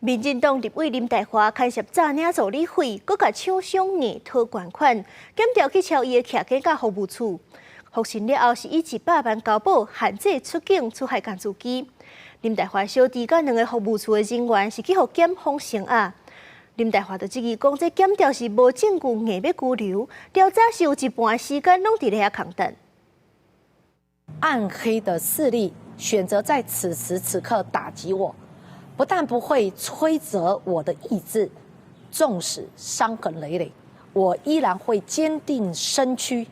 民進黨立委林岱樺牽涉詐領助理費，閣共廠商硬討捐款，檢調去抄伊的徛家佮服務處。復審了後是以100萬交保，限制出境出海共自己。林岱樺小弟佮兩个服務處的人員是去予檢方聲押。林岱樺就質疑講，這檢調是無證據硬欲拘留，調查是有一半時間攏佇咧遐空等。暗黑的勢力選擇在此時此刻打擊我，不但不會摧折我的意志，縱使傷痕累累，我依然會堅定身軀，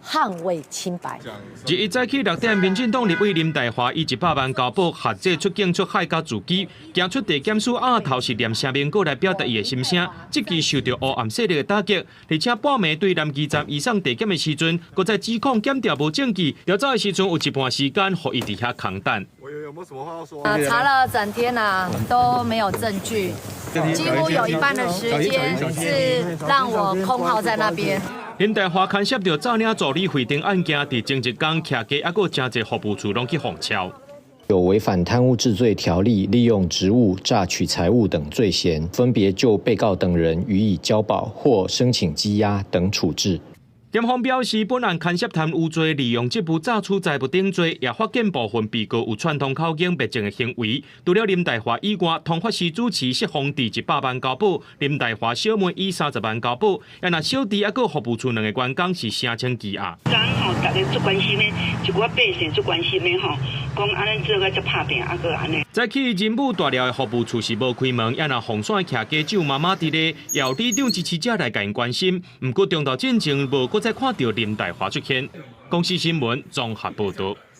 捍衛清白。日一早起6點，民進黨立委林岱樺以100萬交保，限制出境出海佮自居，行出地檢署額頭是念聲明稿來表達伊的心聲，這期受著黑暗勢力的打擊，而且半暝對南基站移送地檢的時陣，閣再指控檢調無證據，調查的時陣有一半時間予伊佇遐空等。我有沒有什麼話要說？啊，查了整天啊，都沒有證據，幾乎有一半的時間是讓我空耗在那邊。林岱樺牽涉著詐領助理費等案件，佇前一工徛家，猶閣誠濟服務處攏去予抄。有違反貪污治罪條例，利用職務詐取財物等罪嫌，分別就被告等人予以交保或申請羈押等處置。檢方表示，本案牽涉貪污罪、利用職務詐取財物等罪，也發現部分被告有串通口供滅證的行為。除了林岱樺以外，通法司主持釋放佇100萬交保，林岱樺小妹以30萬交保，也若小弟猶閣服務處兩个員工是聲稱羈押。昨吼，大家足關心的，一寡百姓足關心的吼，講按呢做甲遮拍拚，啊閣按呢。早起仁武大寮的服務處是無開門，也若鳳山的徛家只有媽媽佇咧，也有里長支持者來共𪜶關心。毋過中晝進前無閣再看著林岱樺出現。公視新聞綜合報導。